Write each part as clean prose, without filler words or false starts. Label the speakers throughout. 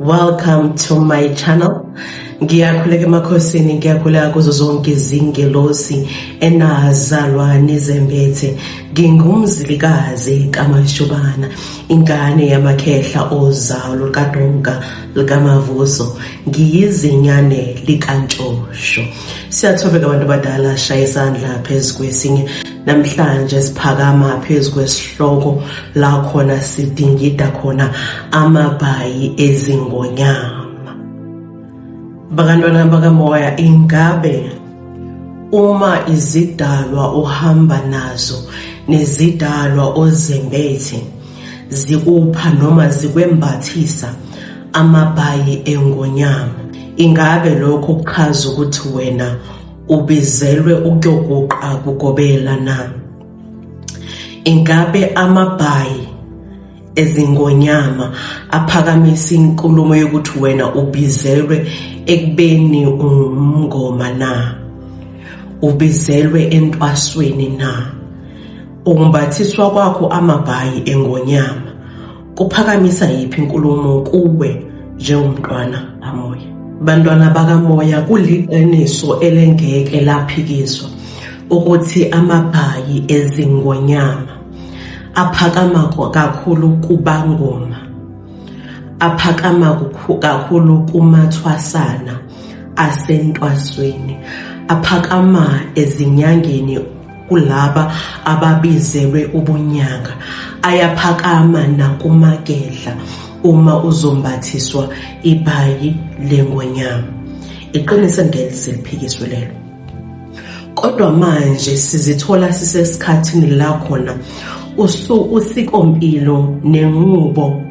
Speaker 1: Welcome to my channel. Ngiyakhuleka emakhosini, ngiyakhuleka kuzo zonke izingelosi enazalwa nizembethe. Ngingumzilikazi kaMashobana, ingane yamakhehla ozalo lukaDonga likaMavuso. Ngiyizinyane likaNtshosho. Siyathobeka abantu abadala, shaya isandla phezu kwesinye. Namhlanje siphakama phezu kwesihloko la khona sidingida khona amabhayi ezingonyama. Bakantwana bakamoya, ingabe uma izidalwa uhamba nazo nezidalwa ozembethe zikupha noma zikwembathisa amabhayi engonyama, ingabe lokho kuchaza ukuthi wena ubizelwe ukuyoguqa kugobela na? Ingabe amabhayi ezingonyama aphakamisa inkulumo yokuthi wena ubizelwe ekubeni umngoma na? Ubizelwe entwasweni na? Ukumbathiswa kwakho amabhayi engonyama kuphakamisa yiphi inkulumo kuwe njengomntwana kamoya? Bantwana bakamoya, kuliqiniso elengeke laphikiswa ukuthi amabhayi ezingonyama aphakama kakhulu kubangoma, aphakama kakhulu kumathwasana asentwasweni, aphakama ezinyangeni kulaba ababizelwe ubunyanga, ayaphakama nakumagedla uma uzombathiswa ibhayi lengonyama. Iqiniso ngeke siliphikiswe lelo. Kodwa manje sizithola sisesikhathini la khona usikompilo nenqubo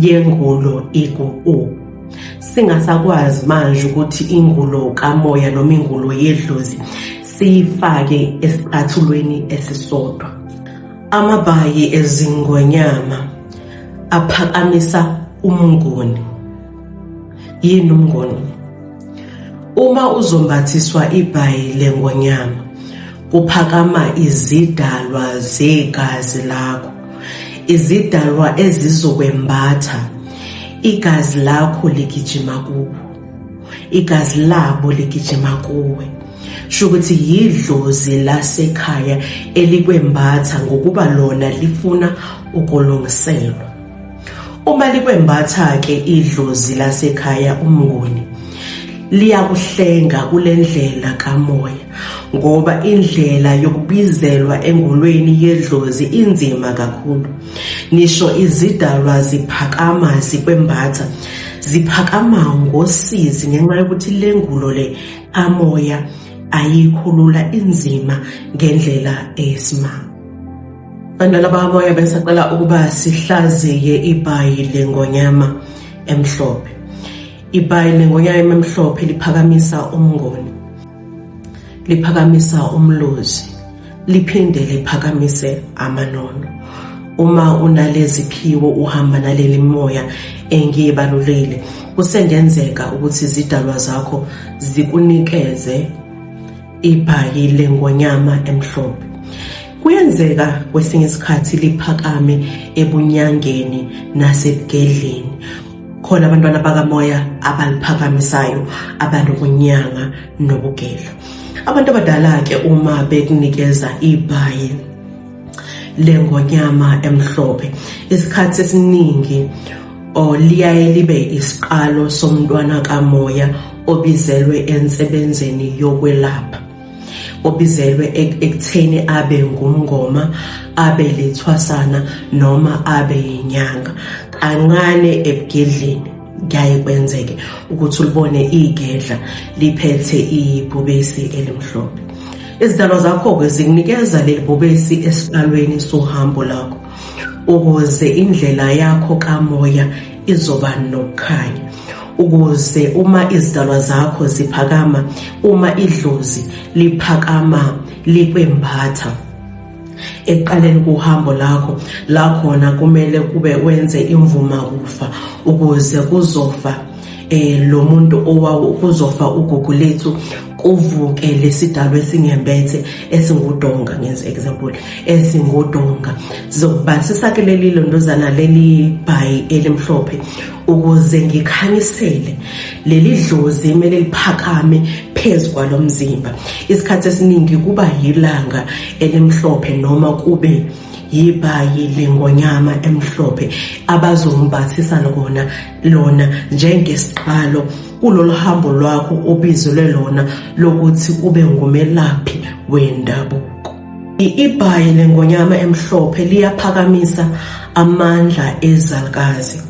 Speaker 1: yengulo iku singasakwazi manje ukuthi ingulo kamoya noma ingulo yedlozi siyifake esicathulweni esisodwa. Amabhayi ezingonyama aphakamisa umnguni. Yini umnguni? Uma uzombathiswa ibhayi lengonyama, kuphakama izidalwa zegazi lakho, izidalwa ezizokwembatha igazi lakho ligijima kubo, igazi labo ligijima kuwe. Sho ukuthi yidlozi lasekhaya elikwembatha ngokuba lona lifuna ukulungiselwa. Uma likwembatha-ke idlozi lasekhaya umnguni, liyakuhlenga kule ndlela kamoya ngoba indlela yokubizelwa engolweni yedlozi inzima kakhulu. Nisho izidalwa ziphakama zikwembatha, ziphakama ngosizi ngenxa yokuthi le ngulo le kamoya ayikhulula inzima ngendlela eyisimanga. Bantwana bakamoya, besacela ukuba sihlaziye ibhayi lengonyama emhlophe. Ibhayi lengonyama emhlophe liphakamisa umngoni, liphakamisa umlozi, liphinde liphakamise amanono. Uma unalezi phiwo uhamba naleli moya engiyibalulile, kusengenzeka ukuthi izidalwa zakho zikunikeze ibhayi lengonyama emhlophe. Kuyenzeka kwesinye isikhathi liphakame ebunyangeni nasebugedleni. Khona abantwana bakamoya abaliphakamisayo abanokunyanga nobugedla. Abantu abadala-ke uma bekunikeza ibhayi lengonyama emhlophe, isikhathi esiningi o liyaye libe isiqalo somntwana kamoya obizelwe ensebenzeni yokwelapha, obizelwe ekutheni abe ngumngoma, abe lithwasana noma abe yinyanga. Kancane ebugedleni kuyaye kwenzeke ukuthi ulibone igedla liphethe ibhubesi elimhlophe. Izidalwa zakho-ke zikunikeza leli bhubesi esiqalweni sohambo lakho ukuze indlela yakho kamoya izoba nokukhanya, ukuze uma izidalwa zakho ziphakama, uma idlozi liphakama likwembatha ekuqaleni kuhambo lakho, la khona kumele kube wenze imvuma kufa ukuze kuzofa Lo muntu owawo kuzofa ugugu lethu, kuvuke lesidalwa esingembethe esingudonga, ngenze example, esingudonga. Zokubasisa ke leli londozana, leli bhayi elimhlophe, ukuze ngikhanyisele leli dlozi emele liphakame phezu kwalomzimba. Isikhathi esiningi kuba yilanga elimhlophe noma kube yibhayi lengonyama emhlophe abazombathisa kona lona njengesiqalo kulolu hambo lwakho obizelwe lona lokuthi ube ngumelaphi wendabuko. Ibhayi lengonyama emhlophe liyaphakamisa amandla ezalukazi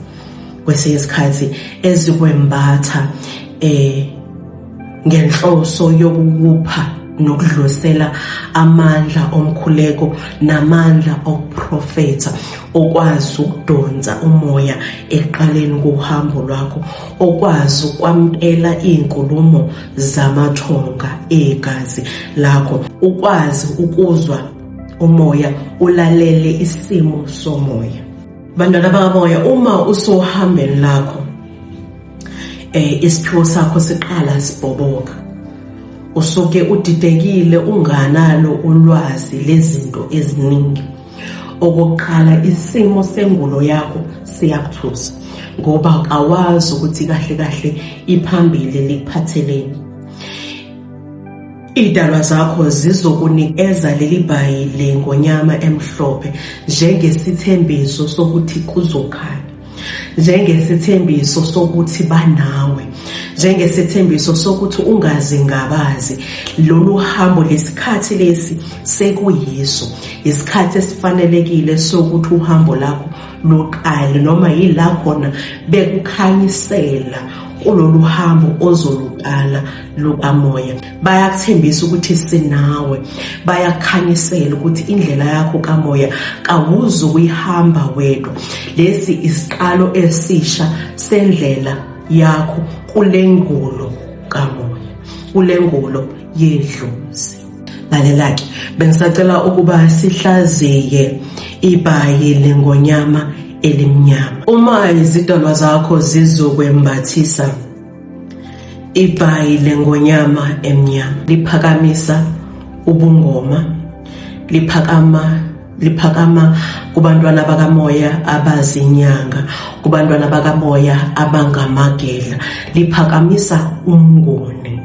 Speaker 1: kwesinye isikhathi ezikwembatha ngenhloso yokukupha nokudlulisela amandla omkhuleko namandla okuprofetha, okwazi ukudonsa umoya ekuqaleni kohambo lwakho, okwazi ukwamukela iy'nkulumo zamathonga egazi lakho, ukwazi ukuzwa umoya, ulalele isimo somoya. Bantwana bakamoya, uma usohambeni lakho, isiphiwo sakho siqala sibhoboka, usuke udidekile, unganalo ulwazi lezinto eziningi. Okokuqala, isimo sengulo yakho siyakuthusa ngoba awazi ukuthi kahle kahle iphambili likuphatheleni. Iy'dalwa zakho zizokunikeza leli bhayi lengonyama emhlophe njengesithembiso sokuthi kuzokhanya, njengesithembiso sokuthi banawe, njengesithembiso sokuthi ungazingabazi. Lolu hambo, lesikhathi lesi sekuyiso isikhathi esifanelekile sokuthi uhambo lakho luqale, noma yila khona bekukhanyisela kulolu hambo ozoluqala lukamoya. Bayakuthembisa ukuthi sinawe, bayakukhanyisela ukuthi indlela yakho kamoya kawuzukuyihamba wedwa. Lesi isiqalo esisha sendlela yakho kule ngulo kamoya, kule ngulo yedlozi. Lalela-ke, bengisacela ukuba sihlaziye ibhayi lengonyama elimnyama. Uma izidalwa zakho zizokwembathisa ibhayi lengonyama emnyama, liphakamisa ubungoma, liphakama kubantwana bakamoya abazinyanga, kubantwana bakamoya abangamagedla, liphakamisa umnguni.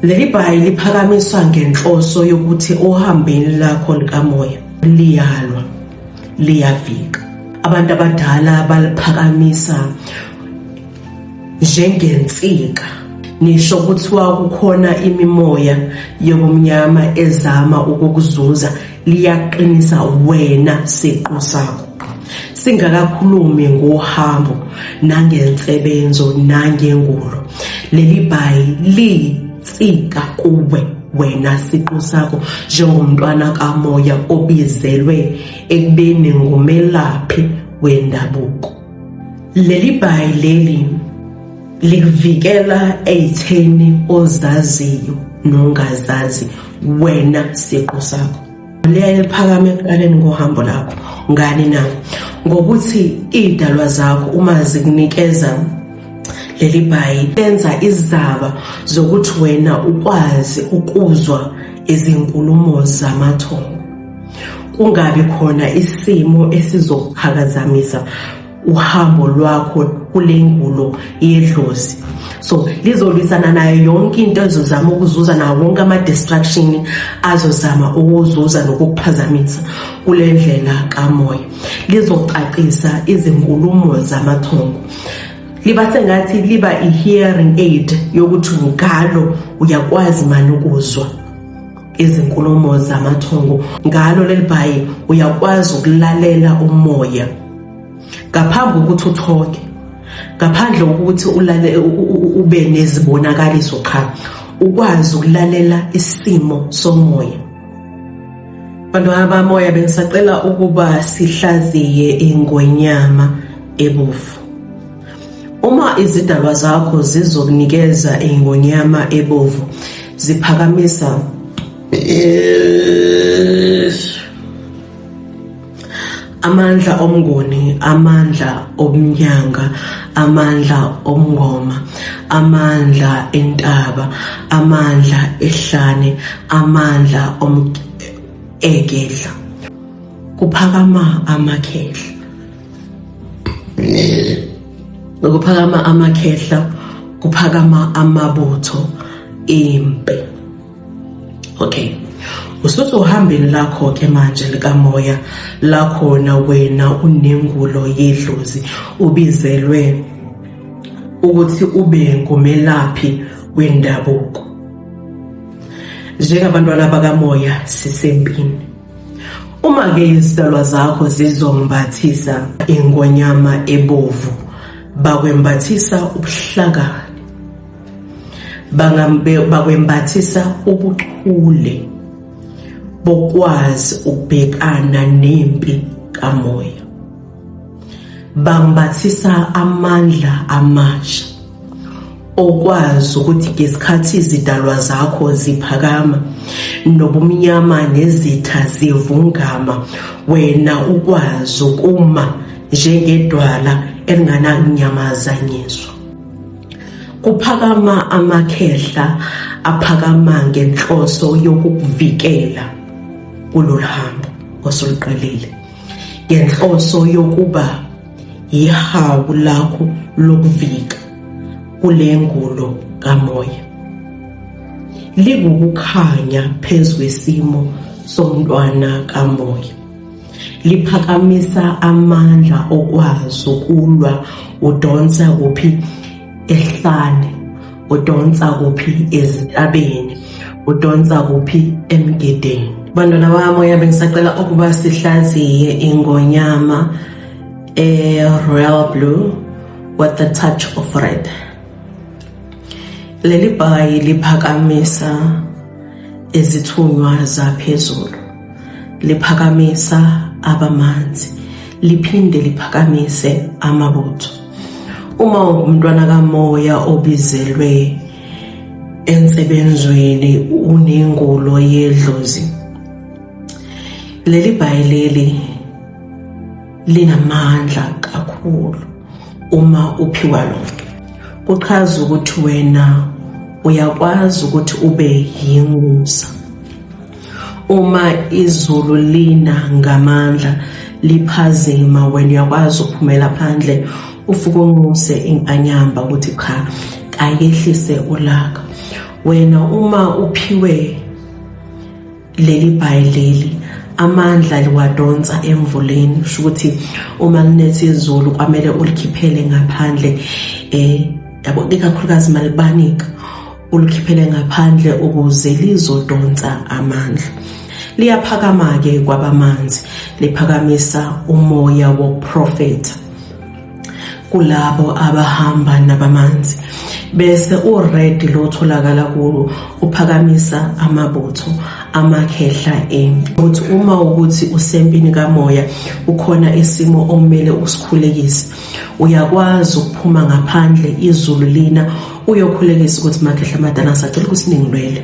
Speaker 1: Leli bhayi liphakamiswa ngenhloso yokuthi ohambeni lakho likamoya liyalwa, liyavika. Abantu abadala baliphakamisa njengensika. Nisho kuthiwa kukhona imimoya yobumnyama ezama ukukuzuza, liyaqinisa wena siqu sakho. Singakakhulumi ngohambo nangensebenzo nangengulo, leli bhayi liyinsika kuwe wena siqu sakho njengomntwana kamoya obizelwe ekubeni ngumelaphi wendabuko. Leli bhayi leli likuvikela ey'theni ozaziyo nongazazi wena siqu sakho. Liyaye liphakame ekuqaleni kohambo lakho. Ngani na? Ngokuthi iy'dalwa zakho uma zikunikeza leli bhayi, benza izaba zokuthi wena ukwazi ukuzwa izinkulumo zamathongo, kungabi khona isimo esizokuphakazamisa uhambo lwakho kule ngulo yedlozi. So lizolwisana nayo yonke into ezozama ukuzuza, nawo wonke ama-distraction azozama ukuzuza nokukuphazamisa kule ndlela kamoya. Lizocacisa izinkulumo zamathongo, liba sengathi liba i-hearing aid yokuthi ngalo uyakwazi mani ukuzwa izinkulumo zamathongo. Ngalo leli bhayi uyakwazi ukulalela umoya ngaphambi kokuthi uthoke, ngaphandle kokuthi ulale ube nezibonakaliso, qha ukwazi ukulalela isimo somoya. Bantwana bamoya, bengisacela ukuba sihlaziye ingonyama ebovu. Uma izidalwa zakho zizokunikeza ingonyama ebovu, ziphakamisa Amandla omnguni, amandla omnyanga, amandla omngoma, amandla entaba, amandla ehlane, amandla omekehla. Kuphakama amakhehla. Kuphakama amakhehla, kuphakama amabutho empi. Okay. Usuzohambeni lakho ke manje likamoya lakhona wena unengulo yedlozi ubizelwe ukuthi ube ngumelaphi wendabuko. Njengabantwana bakamoya sisempini. Uma ke izidalwa zakho zizombathisa ingonyama ebovu bakwembathisa ubuhlakani. Bakwembathisa ubuchule bokwazi ukubhekana nempi kamoya. Bambathisa amandla amasha okwazi ukuthi ngesikhathi izidalwa zakho ziphakama nobumnyama nezitha zivungama wena ukwazi ukuma njengedwala elinganakunyamazanyiswa. Kuphakama amakhehla aphakama ngenhloso yokukuvikela kulolu hambo osuluqalile, ngenhloso yokuba yihawu lakho lokuvika kule ngulo kamoya. Likukukhanya phezu kwesimo somntwana kamoya. Liphakamisa amandla okwazi ukulwa udonsa kuphi ehlane, udonsa kuphi ezintabeni, udonsa kuphi emgedeni. Bantwana bakamoya, bengisacela ukuba sihlaziye ingonyama e-royal blue with the touch of red. Leli bhayi liphakamisa izithunywa zaphezulu, liphakamisa abamanzi, liphinde liphakamise amabutho. Uma ungumntwana kamoya obizelwe ensebenzweni unengulo yedlozi, leli bhayi leli linamandla kakhulu uma uphiwa lona. Kuchaza ukuthi wena uyakwazi ukuthi ube yinguza. Uma izulu lina ngamandla liphazima, wena uyakwazi ukuphumela phandle ufuke unxuse inkanyamba ukuthi cha, kayehlise ulaka. Wena uma uphiwe leli bhayi leli, amandla liwadonsa emvuleni, kusho ukuthi uma linetha izulu kwamele ulikhiphele ngaphandle, yabo, ikakhulukazi malibanika ulikhiphele ngaphandle ukuze lizodonsa amandla. Liyaphakama-ke kwabamanzi, liphakamisa umoya wokuprofetha kulabo abahamba nabamanzi, bese ured lo otholakala kuwo uphakamisa amabutho amakhehla empi. Uthi uma ukuthi usempini kamoya ukhona isimo okumele usikhulekise, uyakwazi ukuphuma ngaphandle izulu lina uyokhulekisa ukuthi makhehla amadala ngisacela ukuthi ningilwele,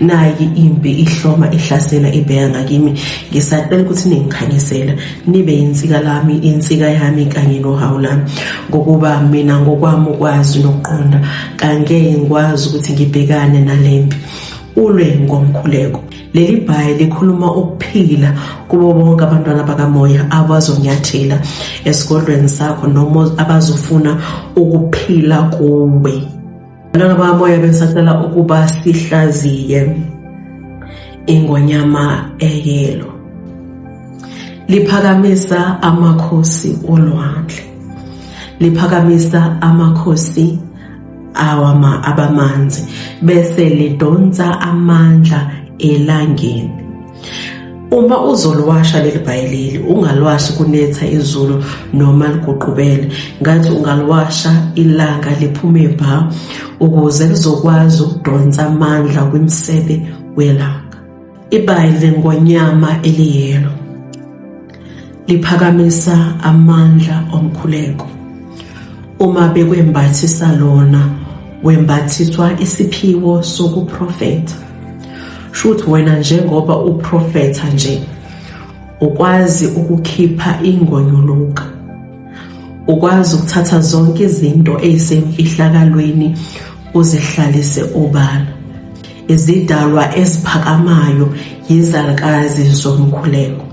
Speaker 1: nayi impi ihloma ihlasela ibheka ngakimi, ngisacela ukuthi ningikhanyisela nibe insika lami, insika yami kanye nohawu lami, ngokuba mina ngokwami ukwazi nokuqonda kangeke ngikwazi ukuthi ngibhekane nalempi. Ulwe ngomkhuleko. Leli bhayi likhuluma ukuphila kubo bonke abantwana bakamoya abazonyathela esigodlweni sakho noma abazofuna ukuphila kuwe. Abantwana bakamoya, besacela ukuba sihlaziye ingonyama eyelo. Liphakamisa amakhosi olwandle, liphakamisa amakhosi awama abamanzi, bese lidonsa amandla elangeni. Uma uzoliwasha leli bhayi leli, ungalwashi kunetha izulu noma liguqubele, ngathi ungaliwasha ilanga liphume bha ukuze lizokwazi ukudonsa amandla kwimsebe welanga. Ibhayi lengonyama eliyelo liphakamisa amandla omkhuleko. Uma bekwembathisa lona, wembathiswa isiphiwo sokuprofetha. Shuthi wena njengoba uprofetha nje, Ukwazi ukukhipha ingonyuluka. Ukwazi ukuthatha zonke izinto ezisemfihlakalweni uzihlalise obala. Izidalwa eziphakamayo yizalukazi zomkhuleko.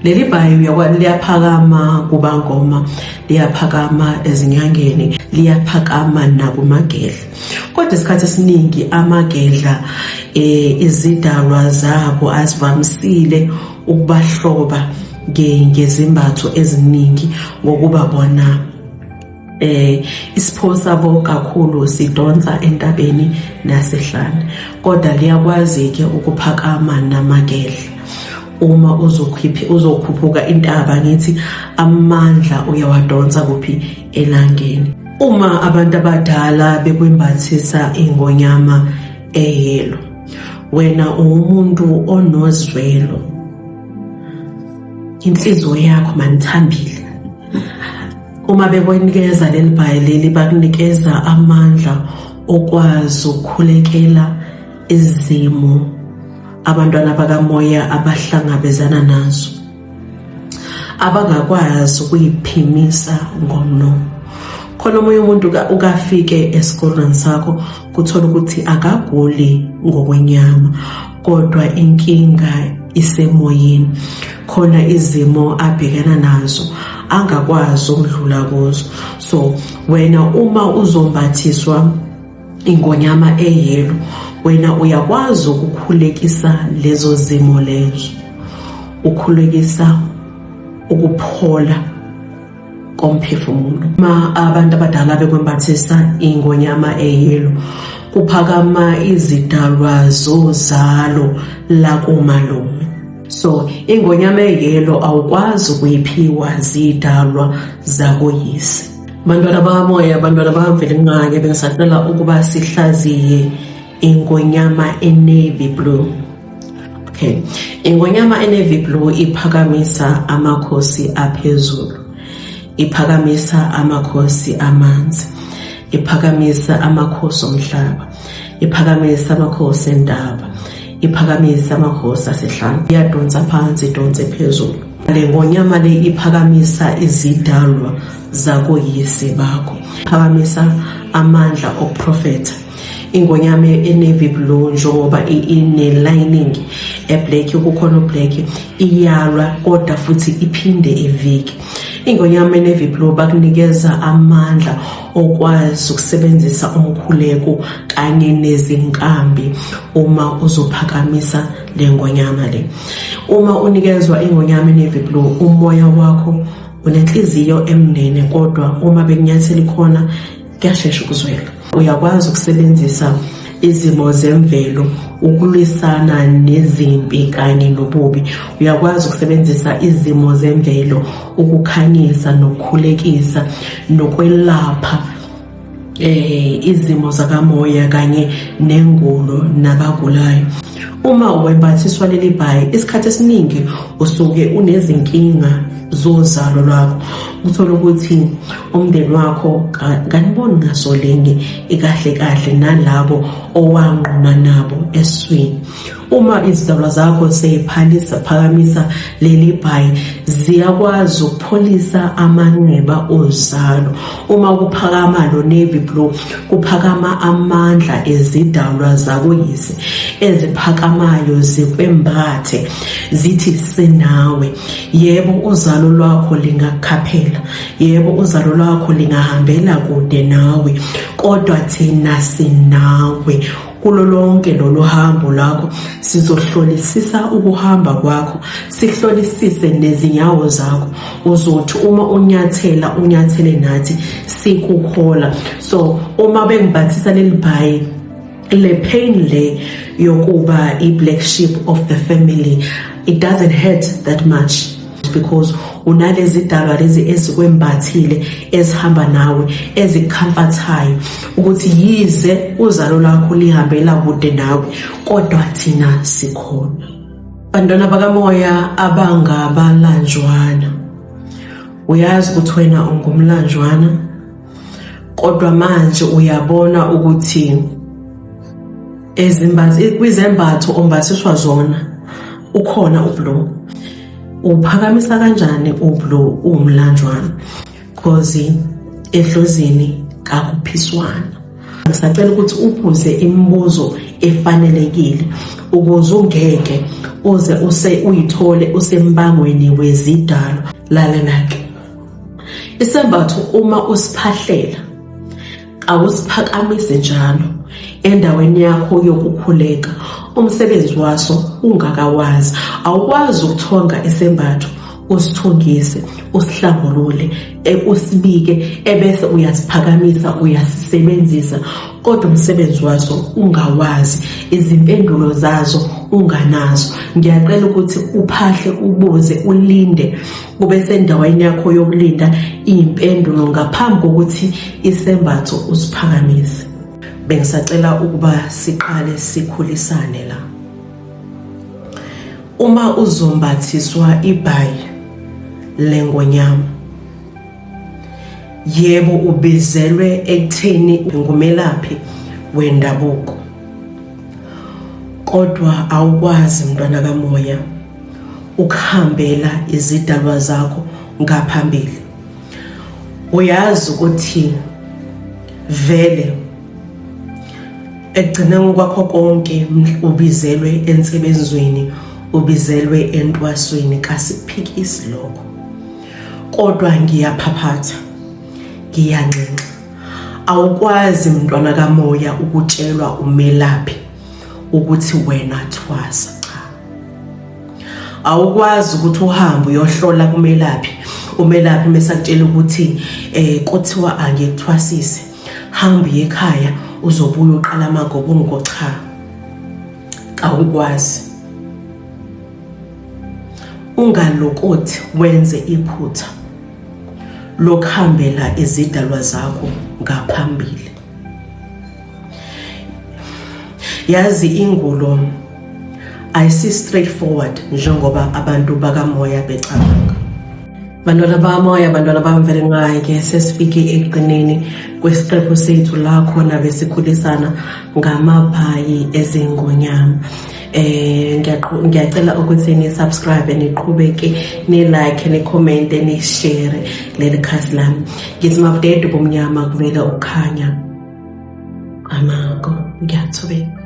Speaker 1: Leli bhayi liyaphakama kubangoma, liyaphakama ezinyangeni, liyaphakama nakumagedla. Kodwa isikhathi esiningi amagedla izidalwa zabo azivamisile ukubahloba ngezimbatho eziningi ngokuba bona isipho sabo kakhulu sidonsa entabeni nasehlane, kodwa liyakwazi ke ukuphakama namagedla. Uma uzokhipha uzokhuphuka intaba, ngithi amandla uyawadonsa kuphi? Elangeni. Uma abantu abadala bekwembathisa ingonyama eyelo, wena uwumuntu onozwelo, inhliziyo yakho manithambile. Uma bekunikeza leli bhayi leli, bakunikeza amandla okwazi ukukhulekela izimo abantwana bakamoya abahlangabezana nazo, abangakwazi ukuyiphimisa ngomlomo. Khona omunye umuntu ukafike esikolweni sakho, kuthola ukuthi akaguli ngokwenyama, kodwa inkinga isemoyeni. Khona izimo abhekana nazo angakwazi ukudlula kuzo. So wena uma uzombathiswa ingonyama eyelo, wena uyakwazi ukukhulekisa lezo zimo lezo, ukhulekisa ukuphola komphefumulo. Ma abantu abadala bekwembathisa ingonyama eyelo, kuphakama izidalwa zozalo lakomalume. So ingonyama eyelo awukwazi ukuyiphiwa zidalwa zakoyise. Bantwana bakamoya, bantwana bakaMvelinqangi, bengisacela ukuba sihlaziye ingonyama e-navy blue. Okay, ingonyama e-navy blue iphakamisa amakhosi aphezulu, iphakamisa amakhosi amanzi, iphakamisa amakhosi omhlaba, iphakamisa amakhosi entaba, iphakamisa amakhosi asehlane, iyadonsa phansi, idonse phezulu. Le ngonyama le iphakamisa izidalwa zakoyise bakho, phakamisa amandla okuprofetha. Ingonyama e-navy blue, njengoba ine-lining e-black, kukhona u-black, iyalwa kodwa futhi iphinde ivike. Ingonyama e-navy blue bakunikeza amandla okwazi ukusebenzisa umkhuleko kanye nezinkambi uma uzophakamisa le ngonyama le. Uma unikezwa ingonyama e-navy blue, umoya wakho unenhliziyo emnene, kodwa uma bekunyathela khona kuyashesha ukuzwela. Uyakwazi ukusebenzisa izimo zemvelo ukulwisana nezimpi kanye nobubi. Uyakwazi ukusebenzisa izimo zemvelo ukukhanyisa nokukhulekisa nokwelapha izimo zakamoya kanye nengulo nabagulayo. Uma wembathiswa leli bhayi, isikhathi esiningi usuke unezinkinga zozalo lwakho, uthola ukuthi umndeni wakho kaniboni ngaso linye ikahle kahle nalabo owanquma nabo eswini. Uma izidalwa zakho seyiphalisa phakamisa leli bhayi, ziyakwazi ukupholisa amanxeba ozalo. Uma kuphakama lo navy blue, kuphakama amandla ezidalwa zakoyise eziphakamayo zikwembathe, zithi sinawe. Yebo, uzalo lwakho lingakukhaphela, yebo, uzalo lwakho lingahambela kude nawe, kodwa thina sinawe kulo lonke lolu hambo lwakho. Sizohlolisisa ukuhamba kwakho, sihlolisise nezinyawo zakho. Uzothi uma unyathela, unyathele nathi sikuhola. So uma bengibathisa leli bhayi, le pain le yokuba i-black sheep of the family, it doesn't hurt that much because unalezi dalwa lezi ezikwembathile, ezihamba nawe, ezikukhamfathayo ukuthi yize uzalo lwakho lihambela kude nawe, kodwa thina sikhona. Bantwana bakamoya abangabalanjwana, uyazi ukuthi wena ungumlanjwana, kodwa manje uyabona ukuthi ezimbathi kwizembatho ombathiswa zona ukhona ublue. Uphakamisa kanjani ublue uwumlanjwana? Cause edlozini kakuphiswana. Ngisacela ukuthi ubuze imibuzo efanelekile ukuze ungeke uze use uyithole usembangweni wezidalo. Lalela-ke, isembatho uma usiphahlela awusiphakamise njalo endaweni yakho yokukhuleka umsebenzi waso ungakawazi. Awukwazi ukuthonga isembatho usithungise usihlambulule usibike ebese uyasiphakamisa uyasisebenzisa, kodwa umsebenzi waso ungawazi, izimpendulo zazo unganazo. Ngiyacela ukuthi uphahle, ubuze, ulinde, ube sendaweni yakho yokulinda iy'mpendulo ngaphambi kokuthi isembatho usiphakamise. Bengisacela ukuba siqale sikhulisane la. Uma uzombathiswa ibhayi lengonyama, yebo ubizelwe ekutheni ngumelaphi wendabuko, kodwa awukwazi mntwana kamoya ukuhambela izidalwa zakho ngaphambili. Uyazi ukuthi vele ekugcineni kwakho konke ubizelwe ensebenzweni, ubizelwe entwasweni, kasikuphikisi lokho, kodwa ngiyaphaphatha, ngiyanxenxa, awukwazi mntwana kamoya ukutshelwa umelaphi ukuthi wena thwasa. Cha, awukwazi ukuthi uhambe uyohlola kumelaphi, umelaphi mesakutshela ukuthi kuthiwa angikuthwasise, hamba uye ekhaya uzobuya uqala amagobongo. Cha, awukwazi. Ungalokothi wenze iphutha lokuhambela izidalwa zakho ngaphambili. Yazi ingulo ayisi straightforward njengoba abantu bakamoya becabanga. Bantwana bamoya, bantwana bamvelenqayi-ke, sesifike ekugcineni kwesiqephu sethu la khona besikhulisana ngamabhayi ezingonyama. Ngiyacela ukuthi ni subscribe, niqhubeke ni like, ni comment, ni share leli khasi lami. Ngithi mabudedu bomnyama kuvela ukukhanya. Amako, ngiyathobeka.